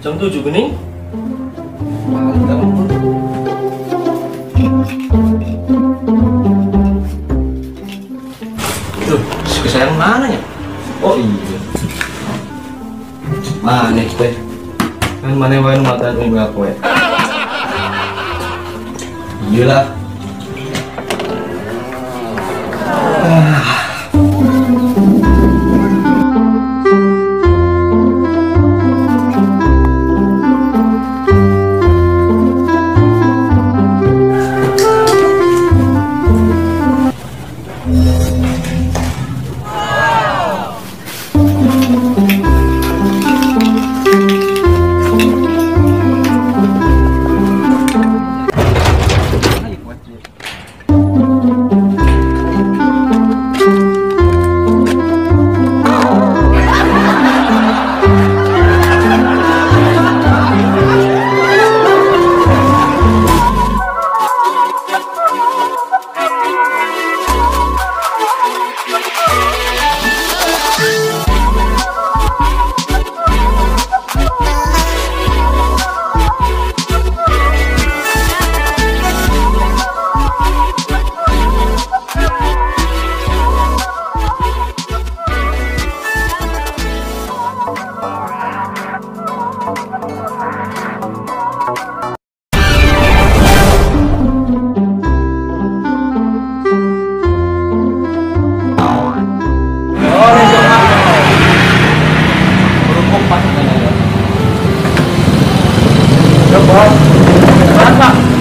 Jam 7 geuning. Paling dalam. Duh, kesayang mana ya? Oh iya. Mana teh? Kan mana wae nu mata unggal kowe. Iyalah.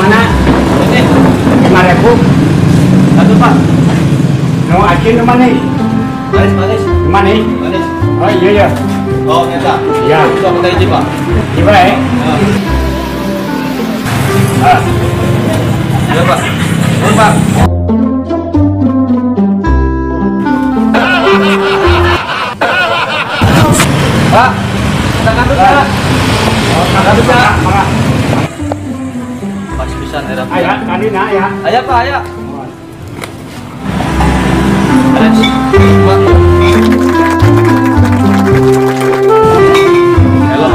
Mana? Ini 5.000. Satu Pak. No asin mana? Manis manis. Manis. Manis. Oh iya ya. Oh nyata. Iya. Sok minta izin Pak. Iya ya. Ah. Iya Pak. Nuhun Pak. Pak, kita kandut Pak. Kandut Pak. Pas pisan era. Aya, kanina ya. Aya Pak, aya. Beres. Pak. Hello.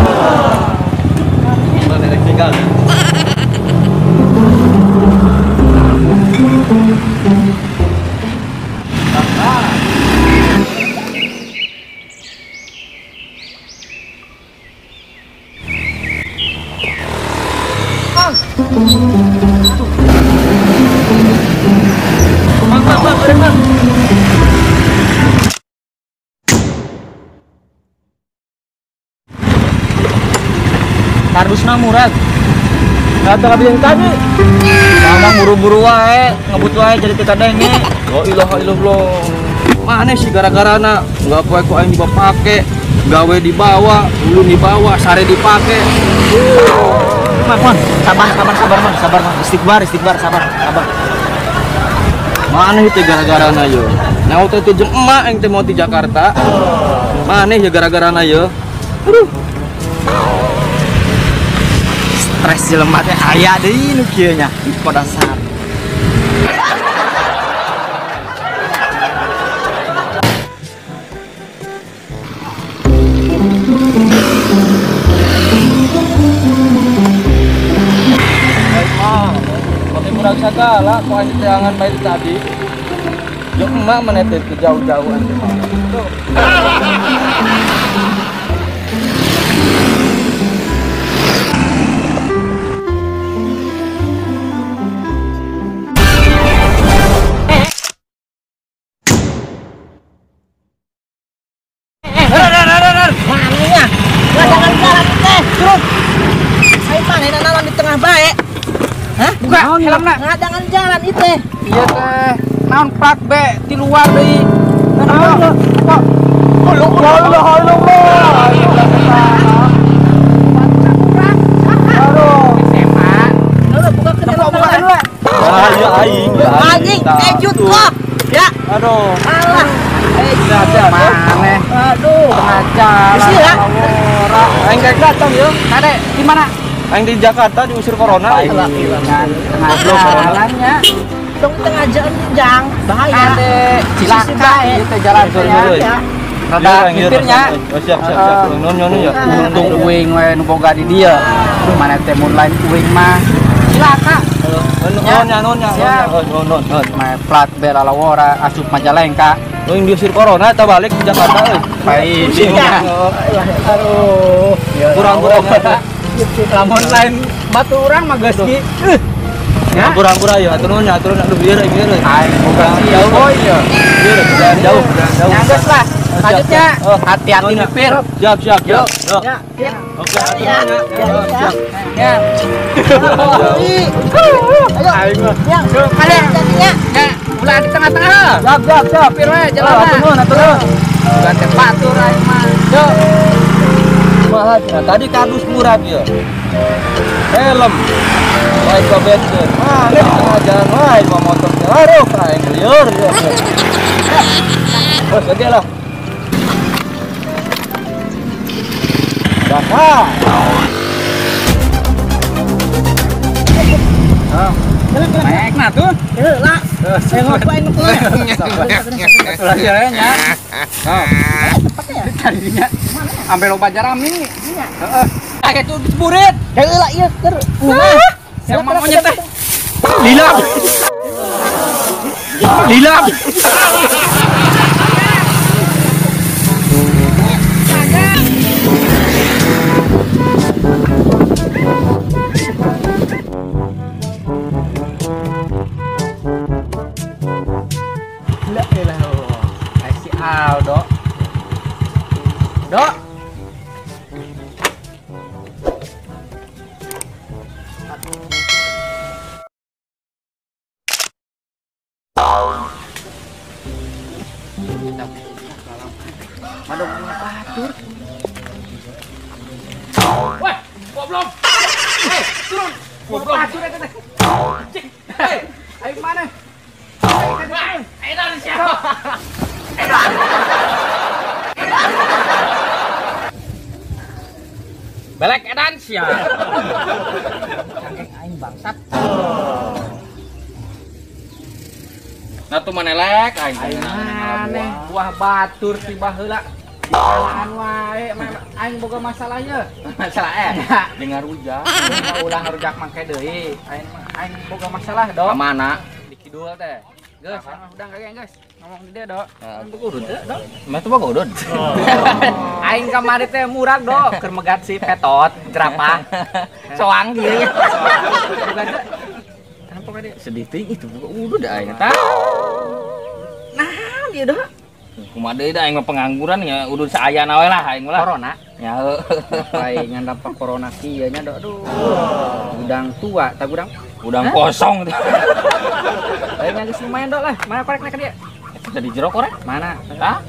Ini derek tinggal. Bang. Kardusna murag. Kata kabeh yang tadi. Mamang buru-buru wae, ngebut wae jadi teu kadenge. La ilaha illallah. Mana sih gara-garana? Enggak poe ku aing dipake, gawe dibawa, ulun dibawa, sare dipake. Man, man, sabar, sabar, man, sabar, man. Istighbar, istighbar, sabar, sabar. Mana itu gara-garana yo? Nyawa teh jeung emak yang teh mau di Jakarta. Mana ya gara-garana yo? Aduh. Stres jelema teh aya deui nu kieu nya. Ih, dasar. Murag sagala kok aing teangan bae tadi. Jeung emak mana teh jauh-jauhan teh mah. Tuh. Maninya, jangan jalan teh, turun. Saya mana naon di tengah bae. Hah? Buka helmna. Ngadangan jalan itu. Iya teh. Naon plat B di luar deui. Naon? Kok lu lu lu lu. Aduh, SMA. Lu buka ke buka dulu. Ah, iya aing. Anjing, ejut kok. Ya. Aduh. Alah. Maneh. Aduh, tengah jalan. Aing kayak datang yo. Kade, di mana? Aing di Jakarta diusir corona. Tengah jalannya. Tong tengah jalan jang, bahaya. Kade, cilaka ieu teh jalan ya. Rada nyupirnya. Siap siap siap. Nuhun nuhun ya. Untung uing we nu boga di dieu. Mana teh mun lain uing mah cilaka. Nuhun ya nuhun ya. Nuhun nuhun nuhun. Mah plat B lalawora asup Majalengka. Euy diusir corona eta balik ke Jakarta euy. Baik. Aduh. Kurang-kurang. Lamun lain batu urang mah geus ki. Ya, kurang-kurang ya, atur nuhun ya, atur aduh bieu euy bieu. Aing boga jauh ya. Bieu jalan jauh, jalan jauh. Ya geus lah. Lanjutnya hati-hati nyupir. Siap siap siap. Ya. Oke, ya. Siap. Ya. Ayo. Ya. Kalian jadinya. Ya, ulah di tengah-tengah. Siap siap siap. Supir we jalan. Atur nuhun, atur nuhun. Bukan teh batur aing mah. Yo. Kumaha tadi kardus murah ieu. Helm. Wae kobetkeun. Mah, di tengah jalan wae bawa motor teh. Aduh, aing lieur. Bos, oke lah. Dah. Naik nah tuh. Heula. Tengok aing mah. Ulah nya. Tepatnya ya. Tadinya ampe loba jarami. Iya. Heeh. Kayak tuh burit. Heula ieu keur. Kumaha? Sama monyet teh. Lilap. Lilap. La ilaha illallah. Si Aldo. Dok. Wah, goblok. Hei, turun. Goblok. Batur eta teh. Hei, ayo mana? Wah, edan siapa? Edan. Belek edan sia. Cangkeng aing bangsat. Nah tuh manelek aing. Aneh, buah batur tiba heula. Dikalaan wae, aing boga masalah ye. Masalah dengar rujak. Ulah ngarujak mangke deui. Aing aing boga masalah, Dok. Ka mana? Di kidul teh. Geus, udang kagak geus. Ngomong di dieu, Dok. Aing boga udud teh, Dok. Mah teh boga udud. Aing kamari teh murag, Dok, keur megat si petot, jerapah. Soang kieu. Boga teh. Kenapa ka dieu? Sedih teuing itu boga udud aing tah. Nah, dia Dok. Kumaha deui da aing mah pengangguran ya udud saayana we lah aing mah lah. Corona. Ya heuh. Aing ngan dampak corona kieu nya Dok. Aduh. Gudang tua, tah gudang gudang kosong teh. Aing geus lumayan Dok lah. Mana korekna ka dieu? Eta di jero korek? Mana? Hah?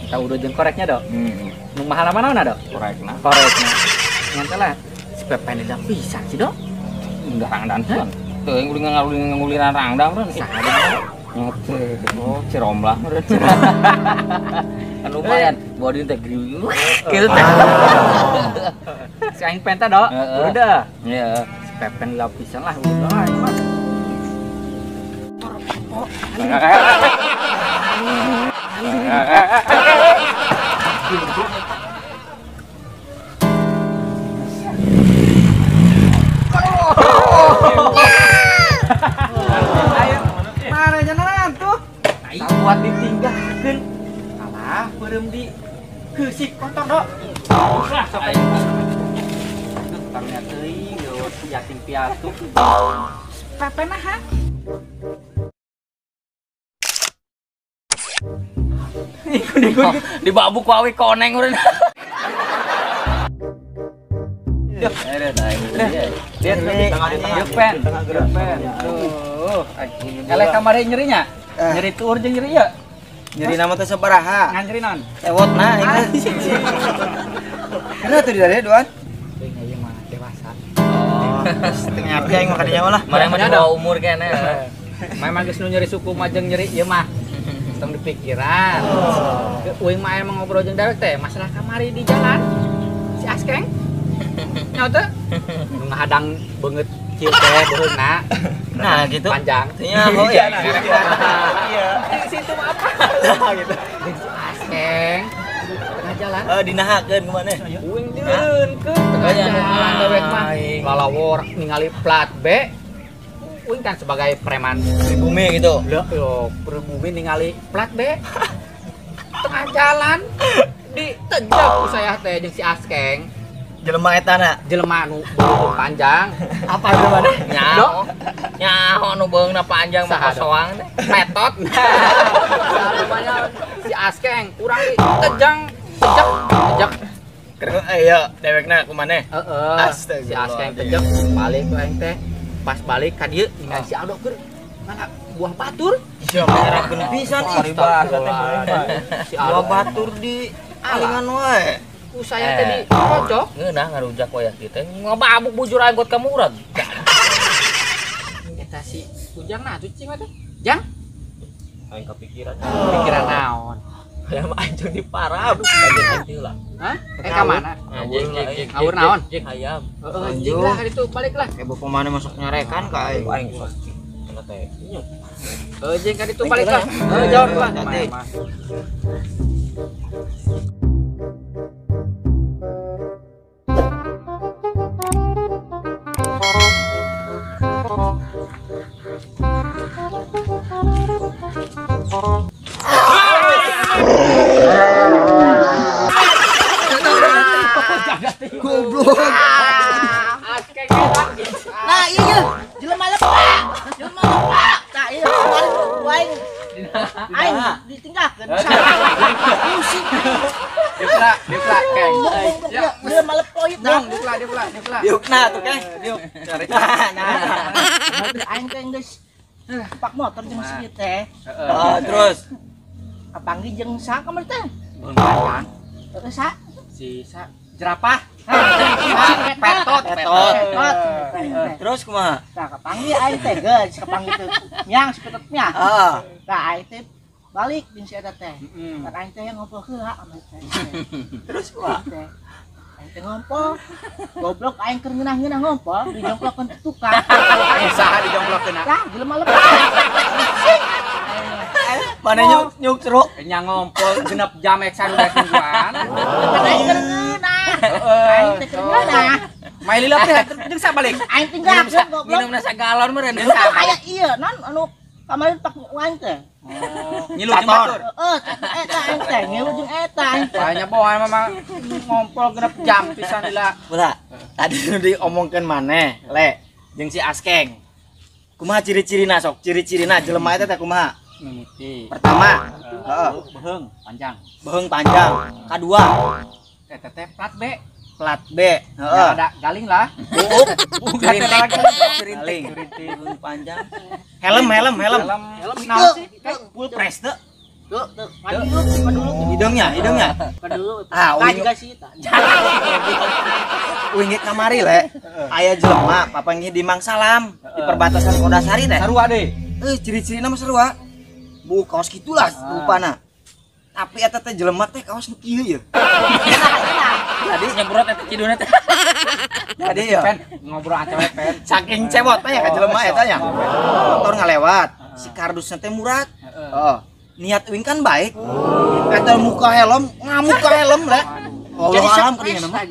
Kita udah jeung koreknya Dok. Heeh. Nu mahal mana naon Dok? Korekna. Korekna. Ngan teh lah si Pepen da pisan sih Dok. Enggak rangdan tuh. Teu aing udah nguliran rangdang meureun. Saha Ngote. Oh, ciromlah meureun. Kan lumayan, body teh griu. Kitu teh. Si aing penta Dok. Udah. Iya. Si Pepen lapisan lah udah aing mah. Ayo, mana nyenan tuh? Buat ditinggalkeun. Alah, beureum di keusik kotor, Dok. Lah sampai. Duh, tangnya teuing geus yatim piatu. Pepen naha? Ikut-ikut dibabuk ku awi koneng urang. Lihat di tengah, pen. Tuh, eleh kamari nyerinya. Nyeri tuur jeung nyeri ieu. Nyeri nama teh sabaraha? Ngan nyeri naon? Ewotna aing. Kenapa tuh di dari duan? Teuing ieu mah dewasa. Oh, setengah api aing mah kadinya mah lah. Mana mah di bawah umur kene. Memang geus nu nyeri suku mah jeung nyeri ieu mah. Tong dipikiran. Uing mah emang ngobrol jeung dewek teh masalah kamari di jalan. Si Askeng. Nyaho teu? Nu ngahadang beungeut kieu teh beuheungna. Nah, gitu. Panjang. Iya, oh iya. Iya. Di situ mah apa? Nah, gitu. Jeung si Askeng. Tengah jalan. Heeh, dinahakeun kumaha? Uing dieureunkeun tengah jalan dewek mah. Lalawor ningali plat B. Uing kan sebagai preman pribumi gitu. Lho, yo pribumi ningali plat B. Tengah jalan ditejak ku saya teh jeung si Askeng. Jelema eta na? Jelema nu beureum panjang. Apa jelema teh? Nyaho. Nyaho nu beungna panjang mah soang teh. Petot. Rupanya si Askeng kurang ditejang, tejak, tejak. Keur aya dewekna kumaneh? Heeh. Si Askeng tejak balik ku aing teh. Pas balik ka dieu ningali si Aldo keur ngala buah batur. Sia merahkeun pisan ih. Si Aldo buah batur di alingan wae. Ku saya teh dikocok. Ngeunah ngarujak wayah kieu teh ngababuk bujur aing got ka murag. Eta si Ujang nah cicing teh. Jang. Aing kepikiran. Pikiran naon? Hayam aing jeung diparab. Kaget teh lah. Hah? Ka mana? Ngawur naon? Hayam. Heeh, jing lah ka ditu balik lah. Kayak bapak mana masuk nyarekan ka aing. Aing sok kana teh. Heuh, jing ka ditu balik lah. Heuh, jauh lah. Goblok. Nah, iya jelema lepak. Jelema lepak. Nah, iya aing. Aing ditinggalkeun. Pusing. Diukna, diukna, keng. Jelema lepoy tah. Diukna, diukna, diukna. Diukna tuh, keng. Diuk. Nah, nah. Aing teh geus pak motor jeung si ieu teh. Heeh, terus kapanggih jeung sa kamari teh? Beung Heeh, sa. Si sa jerapah. Petot, petot. Terus kumaha? Tah kapanggih aing teh geus kapanggih teh miang si petot miang. Heeh. Tah aing teh balik jeung si eta teh. Tah aing teh ngobrol heula sama teh. Terus kumaha? Aing teh ngompol. Goblok aing keur ngeunah-ngeunah ngompol dijongklokkeun tukang. Saha dijongklokkeun? Tah jelema lepat. Mana nyuk nyuk ceruk? Nya ngompol genep jam eksan udah tungguan. Aing keur ngeunah. Aing teh keur ngeunah. Mai lila teh jeung sa balik. Aing tinggalkeun goblok. Minumna sagalon meureun. Aya ieu non anu kamari pak aing teh. Ngilu jeung batur. Heeh, eta aing teh ngilu jeung eta aing teh. Banyak bohong memang ngompol genep jam pisan lila. Ulah, tadi nu diomongkeun maneh, Le, jeung si Askeng. Kumaha ciri-cirina sok? Ciri-cirina jelema eta teh kumaha? Mimiti. Pertama, heeh, beheung panjang. Beheung panjang. Kadua, eta teh plat B. Plat B, heeh. Ada galing lah. Buuk, Gerintik, galing. Beheung panjang. Helm, helm, helm. Helm naon sih? Full press teu. Tuh, tuh, kadulu. Hidungnya, hidungnya. Kadulu. Ah, uing juga sih eta. Uing kamari le. Aya jelema papanggih di Mang Salam di perbatasan Kodasari teh. Sarua deui. Ciri-cirina mah sarua. Bu kaos gitulah rupana. Tapi eta teh jelema teh kaos nu kieu ye. Jadi nyebrot eta ciduna teh. Jadi ya pen ngobrol aja pen. Saking cewot teh ya ka jelema eta nya. Motor ngalewat, si kardusna teh murah. Heeh. Niat uing kan baik. Eta muka helm, ngamuk ka helm le. Jadi alam keuning mah.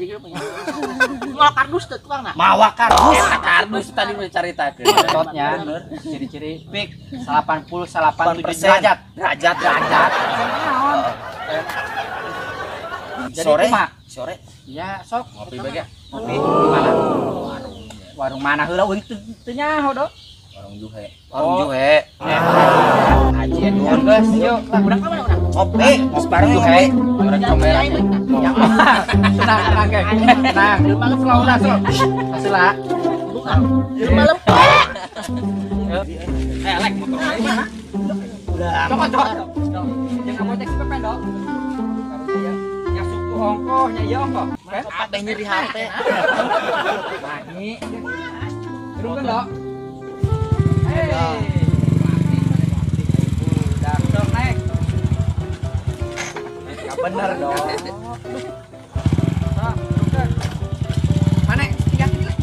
Mawa kardus teh tukang na. Mawa kardus. Kardus tadi udah caritakeun. Petotnya ciri-ciri pik 80 87 derajat. Derajat, derajat. Jadi sore, sore. Ya, sok ngopi bae ya. Ngopi di mana? Warung. Warung mana heula euy teu nyaho, Dok. Warung Juhe. Warung Juhe. Haji Edun geus, yuk. Urang ka mana urang? Ngopi, bareng Juhe. Orang comberan. Ya. Tenang, tenang, geng. Tenang. Slow lah, slow. Hasil. Jelema lepak. Lek motor aing mana? Cokot, cokot. Jangan ngocek si Pepen, Dok. Nya suku ongkoh, nya ieu ongkoh. Apa nyeri hate. Wangi. Turunkeun, Dok. Hei. Udah, dok naik. Enggak bener dong. Sok, turunkeun. Mana? Tiga kilo.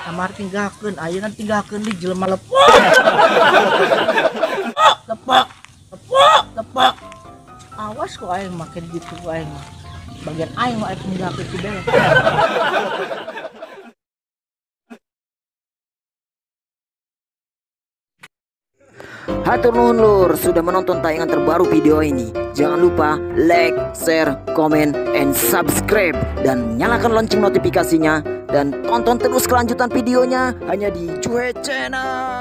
Kamar tinggalkeun, ayeuna tinggalkeun di jelema lepok. Lepok, lepok, lepok. Dilepas ku aing mah gitu ku aing mah. Bagian aing mah aing ninggalkeun si Bella. Hatur nuhun lur sudah menonton tayangan terbaru video ini. Jangan lupa like, share, comment, and subscribe. Dan nyalakan lonceng notifikasinya. Dan tonton terus kelanjutan videonya hanya di Juhe Channel.